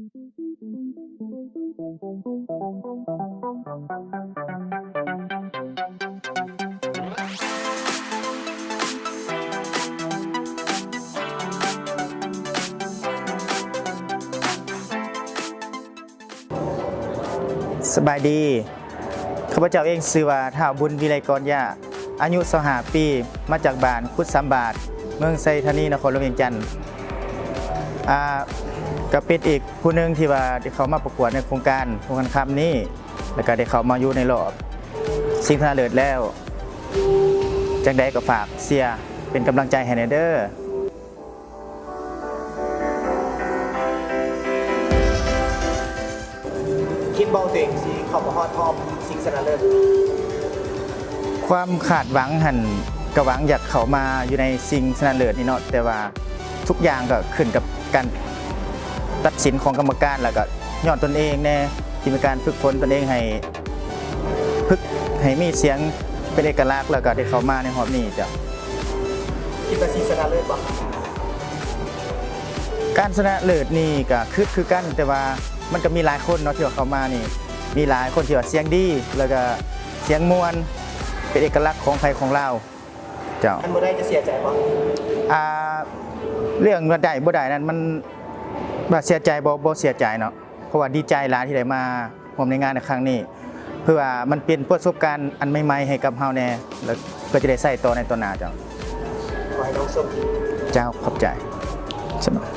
ສະບາຍດີ. ຂ້າພະເຈົ້າເອງຊື່ວ່າ ທ້າວ ບຸນວິໄລກອນຢາ ອາຍຸ ຊາວຫ້າ ປີ, ມາຈາກບ້ານກຸດສາມບາດ, ເມືອງໄຊທານີ, ນະຄອນຫຼວງວຽງຈັນ. ອາ, ກໍເປັນອີກຜູ້ໜຶ່ງທີ່ວ່າໄດ້ເຂົ້າມາປະກວດໃນໂຄງການຫົວຂັນຄຳນີ້ ແລ້ວກໍໄດ້ເຂົ້າມາຢູ່ໃນລອບຊິງຊະນະເລີດແລ້ວ. ຈັ່ງໃດກໍຝາກເຊຍເປັນກຳລັງໃຈໃຫ້ແດ່ເດີ້. ຄິດບໍ່ວ່າຕົວເອງຊິເຂົ້າມາຮອດຮອບຊິງຊະນະເລີດ? ຄວາມຄາດຫວັງຫັ້ນ ກໍຫວັງຢາກເຂົ້າມາຢູ່ໃນຊິງຊະນະເລີດນີ້ເນາະ, ແຕ່ວ່າທຸກຢ່າງກໍຂຶ້ນກັບການຕັດສິນຂອງກຳມະການ ແລ້ວກໍຍ້ອນຕົນເອງແດ່ ທີ່ມີການຝຶກຝົນຕົນເອງໃຫ້ ຝຶກໃຫ້ມີສຽງເປັນເອກະລັກ ແລ້ວກໍໄດ້ເຂົ້າມາໃນຮອບນີ້ເຈົ້າ. ຄິດວ່າຊິຊະນະເລີດບໍ່? ການຊະນະເລີດນີ້ກໍຄຶດຄືກັນ, ແຕ່ວ່າມັນກໍມີຫຼາຍຄົນເນາະ ທີ່ວ່າເຂົ້າມານີ້, ມີຫຼາຍຄົນທີ່ວ່າສຽງດີ ແລ້ວກໍສຽງມ່ວນ ເປັນເອກະລັກຂອງໃຜຂອງລາວເຈົ້າ. ຄັນບໍ່ໄດ້ຈະເສຍໃຈບໍ່? ອາ, ເລື່ອງວ່າໄດ້ບໍ່ໄດ້ນັ້ນ ມັນວ່າເສຍໃຈບໍ່? ບໍ່ເສຍໃຈເນາະ. ເພາະວ່າດີໃຈຫຼາຍທີ່ໄດ້ມາຮ່ວມໃນງານໃນຄັ້ງນີ້ ເພື່ອວ່າມັນເປັນປະສົບການອັນໃໝ່ໆໃຫ້ກັບເຮົາແດ່ ແລ້ວກໍຈະໄດ້ໃຊ້ຕໍ່ໃນຕໍ່ໜ້າເຈົ້າ. ຂໍໃຫ້ນ້ອງໂຊກດີ. ເຈົ້າ, ຂອບໃຈ. ສະບາຍ.